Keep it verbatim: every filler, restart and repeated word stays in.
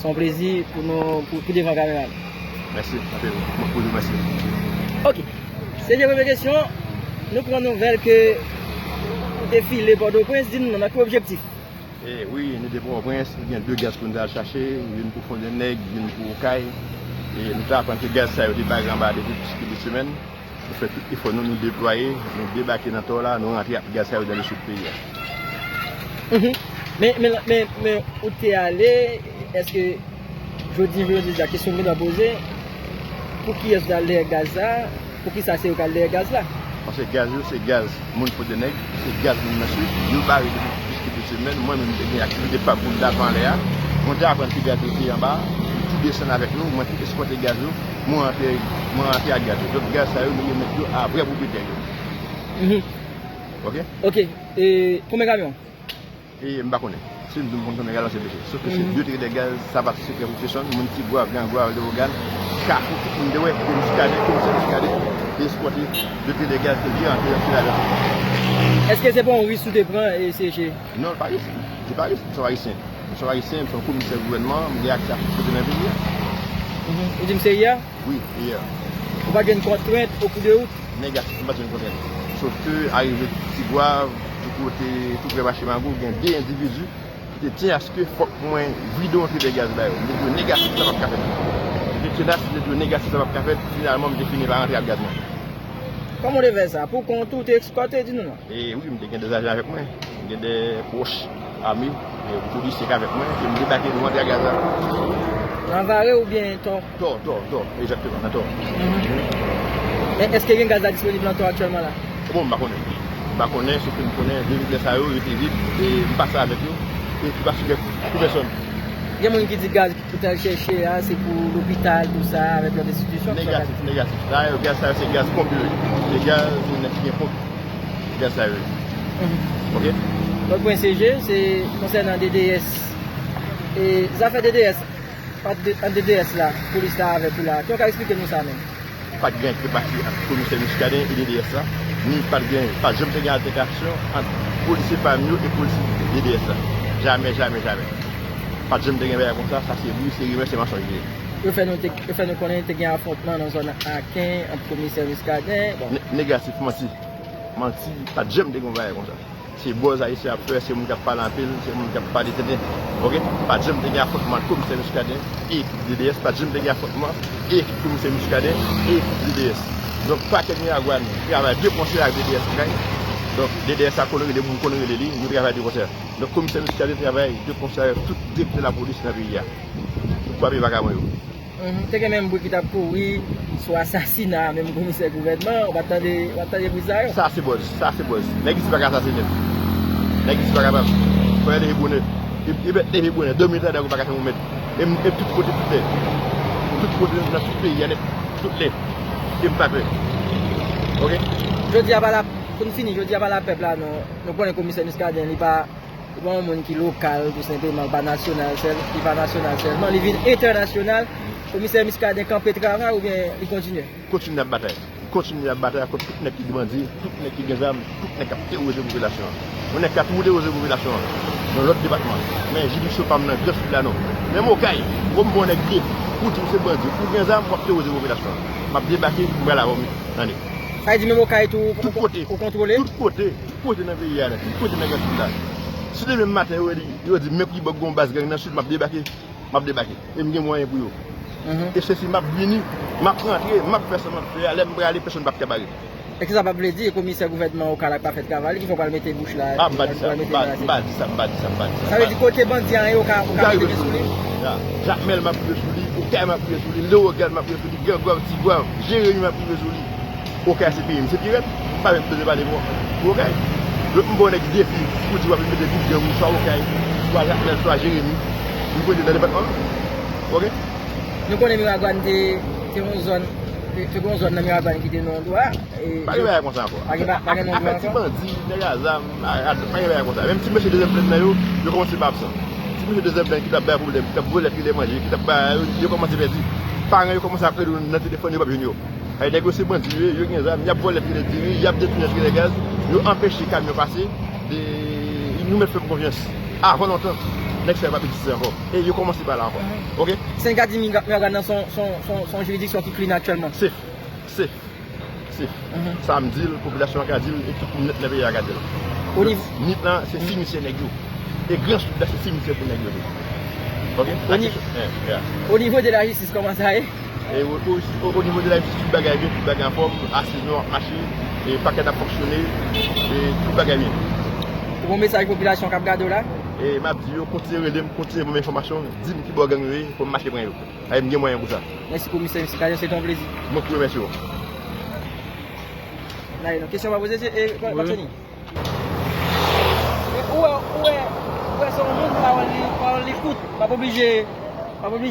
Yon plezi pou nou, pou, pou devan kamera. Mèsi anpil. Mwen pou di mèsi. Ok. Se premye kesyon. Nou pran nouvèl ke ou te file Pòtoprens, di nou nan ki objektif? E wi, nou te Pòtoprens, nou gen de gaz pou nou al chache, youn pou Fondènèg, youn pou Okay. E nou te aprann ke gaz sa yo te bare anba depi plis ke de semèn. Nou fè tout efò nou, nou deplwaye, nou debake nan Tò la, nou rantre ak gaz sa yo nan le sid peyi a. Mhm. Men, men, men, men ou te ale, èske jodi, jodi a, kesyon m gen dwa poze, pou kiyès ou t al dèyè gaz la? Poukisa se yo k al dèyè gaz la? Paske gaz yo se gaz moun Fondènèg, se gaz moun nan sid, yo bare depi plis ke de semèn. Mwen menm, m te gen aktivite pa m pou m t al pran anlè a. Mwen te aprann ke gaz yo te anba, yo tou desann avèk nou, mwen te eskòte gaz yo, mwen rantre, mwen rantre ak gaz yo. Donk gaz sa yo, nou remèt yo a vrè pwopriyetè yo. Mhm. Ok? Ok. E konbyen kamyon? E m pa konnen. Si m di m konn konbyen gaz, se peche. Sof ke se de trede gaz, Savat, Sekrè, Poukesonn, moun Tigwav, Gran Gwav, Lewogàn, Kafou, tout moun te wè, ke Miskaden, komisè Miskaden, te eskòte de trede gaz ke te rantre nan Filadelfi. Èske se pa yon risk ou te pran, e, C G? Non, li pa risk. Li pa risk, m se yon Ayisyen. M se yon Ayisyen, m se yon komisè gouvènman, m gen aksè a tout kote nan peyi a. Mhm. Ou di m se I A? Wi, I A. Ou pa t jwenn kontrent o kou de wout? Negatif, m pa t jwenn kontrent. Sof ke arive Tigwav, tou kote, tou prè mache Mago, gen de endividi ki te tyen aske fòk mwen vide yon trede gaz ba yo. M te di yo negatif, sa p ap ka fèt. Yo te tyen aske m te di yo negatif, sa p ap ka fèt. Finalman, m te fini pa rantre ak gaz mwen. Kòman w te fè sa? Pou kont ou, ou te eskòte, di nou non. E wi, m te gen de ajan avèk mwen. M gen de pwòch ame, e, polisye k avèk mwen, ke m debake, nou rantre ak gaz la. Nan Vare oubyen Tò? Tò, Tò, Tò, egzakteman, nan Tò. Men èske gen gaz la disponib nan Tò aktyèlman la? Bon, m pa konnen. M pa konnen, sof ke m konnen, de vid sa yo, yo te vid, e m pase avèk yo, e ki pa sou pou pèsonn. Gen moun ki di gaz ou t al chèche a, se pou lopital, tou sa, avèk lòt enstitisyon, tou sa. Negatif, negatif. Dayè, gaz sa yo, se gaz ponp yo ye. Se gaz moun nan ki gen ponp. Gaz sa yo ye. Mhm. Ok? Lòt pwen, C G, se konsènan D D S. E zafè D D S, ant D-, ant D D S la, polis la avèk ou la. Kijan w ka eksplike nou sa menm? Pa t gen anyen ki te pase ant komisè Muscadin e D D S la, ni pa t gen, pa t janm te gen altèkasyon ant polisye pa m yo e polisye D D S la. Jamè, jamè, jamè. Pa t janm te gen bagay konsa, sa se bri, se rimè, se mansonj li ye. Yo fè nou te, yo fè nou konnen te gen afwontman nan zòn Aken ant komisè Muscadin. Bon. Ne-, negatif, manti. Manti, pa t janm te gen yon bagay konsa. Se buzz Ayisyen ap fè, se moun k ap pale anpil, se moun k ap pale tenten. Ok? Pa t janm te gen afwontman ant komisè Muscadin e ekip D D S, pa t janm te gen afwontman e ekip komisè Muscadin e ekip D D S. Donk, pakè Miragwàn travay de konsè ak D D S Okay. Donk, D D S a konn rele moun, konn rele li, nou travay de konsè. Donk, komisè Muscadin travay de konsè avèk tout direktè lapolis nan peyi a. Pou kwape vakabon yo. Mhm. Te gen menm bri ki t ap kouri sou asasina menm komisè gouvènman, ou pa t tande, ou pa t tande bri sa yo? Sa se buzz, sa se buzz. Nèg isi pa ka asasinen. Nèg isi pa kapab. Fò yo leve bonè. E, e bèt leve bonè, dòmi tande ou pa ka fè yon mèt. E m, e m tout kote, tout lè. Tout kote, nan tout peyi a nèt, tout lè. E m pa pè. Ok? Jodi a pa la, pou n fini, jodi a pa la pèp la, non. Nou konnen komisè Muscadin, li pa Li pa yon moun ki lokal, tou senpleman, li pa nasyonal sèl, li pa nasyonal sèlman, li vin entènasyonal. Komisè Muscadin kanpe travay oubyen li kontinye? Kontinye ap batay. Kontinye ap batay kont tout nèg ki bandi, tout nèg ki gen zam, tout nèg k ap teworize popilasyon an. Yon nèg ka toujou teworize popilasyon an nan lòt depatman. Men jiridiksyon pa m nan Gran Sid la non. Menm Okay, ou konn bon nèg vye, ou di w se bandi, ou gen zam, w ap teworize popilasyon an. M ap debake, m pral avè w, men, tande. Sa vle di menm Okay tou, ou, ou kontwole? Tout kote. Tout kote nan peyi a nèt, tout kote nan Gran Sid la. Si demen maten yo di, yo di men Kwibòk gon baz gang nan Sid, m ap debake. M ap debake. E m gen mwayen pou yo. E se si m ap vini, m ap rantre, m ap fè sa m ap fè a, lè m prale, pèsonn p ap ka bare. E kisa p ap vle di, komisè gouvènman Okay la k pa fè travay li, ki fè w pral mete bouch la? A, m pa di sa, m pa di sa, m pa di sa, m pa di sa. Sa vle di kote bandi an ye, ou ka, ou ka mete men sou li? Jakmèl m ap rive sou li, Okay m ap rive sou li, Lewogàn m ap rive sou li, Gran Gwav, Ti Gwav, Jeremi m ap rive sou li. Okay se peyi m, se pi rèd. M pa menm bezwen pale pou, pou Okay. Donk m ba yon nèg defi pou di w ap mete tout gang ou swa Okay, swa Jakmèl, swa Jeremi, pou pote nan depatman m. Ok? Nou konnen Miragwàn te, te yon zòn, te, te yon zòn nan Miragwàn ki te nan yon dwa. Pa gen bagay konsa ankò. Pa gen, pa gen non dwa ankò. Afè ti bandi, nèg a zam, a, a, pa gen bagay konsa. Menm ti mesye dezyèm plèn nan yo, yo kòmanse pa absan. Ti mesye dezyèm plèn ki t ap bay pwoblèm, ki t ap vòlè, ki t ap bay, yo, yo kòmanse pèdi. Paran yo kòmanse ap rele yo nan telefòn, yo p ap jwenn yo. Ay, nèg yo se bandi yo ye, yo gen zam, y ap vòlè tire diri, y ap detounen tire gaz, yo anpeche kamyon pase, de, nou mèt fè m konfyans. Avan lontan, nèg sa yo pa betize ankò. E yo kòmanse pa la ankò. Oke? Sendika di Myriam nan se yon, se yon, se yon, se yon jiridiksyon ki clean aktyèlman. Safe. Safe. Safe. Sa m di l, popilasyon an ka di l, e tout moun nèt nan peyi a ka di l. Nip lan, se simityè nèg yo. E Gran Sid la, se simityè pou nèg yo tou. Oke? O nivo de lajistis, kòman sa ye? E o, o, o, o nivo de lajistis, tout bagay byen, tout bagay anfòm, asiz nou ap mache, e pakèt ap fonksyone, e tout bagay byen. Ou gon mesaj popilasyon k ap gade w la? E m ap di yo, kontinye rele m, kontinye ban m enfòmasyon, di m ki bò gang yo ye, pou m mache pran yo. Ay, m gen mwayen pou sa. Mèsi komisè, mesye Kajan, se te yon plezi. Mwen ki remèsye w. N a yon kesyon pa poze, se, e, Patoni. Ou wè, ou wè, ou wè se yon moun, pawòl li, pawòl li kout, p ap oblije, p ap oblije.